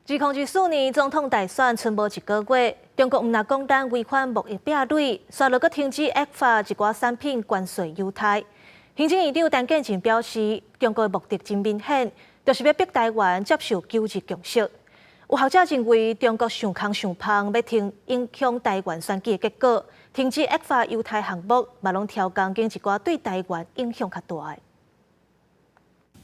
2024年總統大選賰無一個月，中國毋但講咱違反貿易壁壘，紲落閣停止 ECFA 一寡產品關稅優待。行政院長陳建仁表示，中國的目的真明顯，就是欲逼台灣接受九二共識。有學者認為，中國傷空傷芳，欲停影響台灣選舉的結果，停止 ECFA 優待項目，嘛攏刁工揀一寡對台灣影響較大的。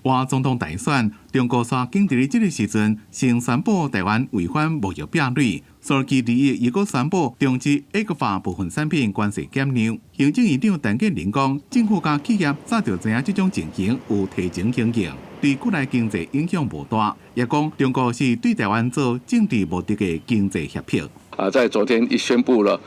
倚總統大選，中國煞揀佇咧這個時陣，先宣布台灣違反貿易壁壘，紲去二日又閣宣布終止 ECFA 部分產品關稅減讓。行政院長陳建仁講，政府佮企業早就知影這種情形有提前行動，對國內經濟影響無大。也講中國是對台灣做政治目的的經濟脅迫。啊，在昨天一宣布了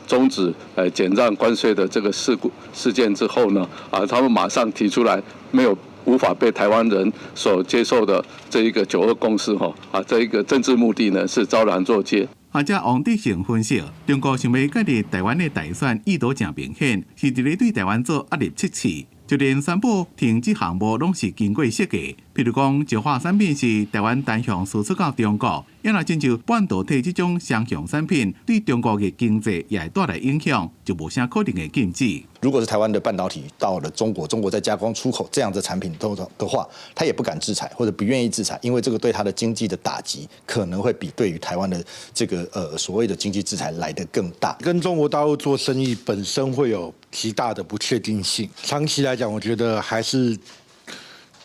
終止減讓關稅的這個事故事件之後呢，他們馬上提出來沒有無法被台灣人所接受的這一個九二共識，哈啊，這一個政治目的呢是昭然若揭。學者王德成分析，中國想欲介入台灣的大選意圖誠明顯，是佇咧對台灣做壓力測試，就連宣布停止項目攏是經過設計。譬如講，石化產品是台灣單向輸出到中國，抑若親像半導體這種雙向產品，對中國的經濟也會帶來影響，就無啥可能會禁止。如果是台灣的半導體到了中國，中國再加工出口這樣的產品的話，他也不敢制裁或者不願意制裁，因為這個對他的經濟的打擊可能會比對於台灣的這個所謂的經濟制裁來得更大。跟中國大陸做生意本身會有極大的不確定性，長期來講，我覺得還是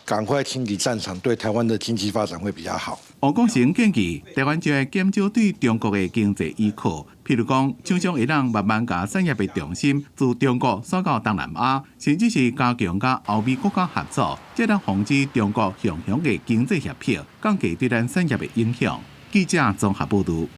趕快清理戰場，對台灣的經濟發展會比較好。王國成建議，台灣就愛減少對中國的經濟依靠，譬如講，廠商會當慢慢共產業的重心自中國徙到東南亞，甚至是加強佮歐美國家合作，才能防止中國強強的經濟脅迫，降低對咱產業的影響。記者綜合報導。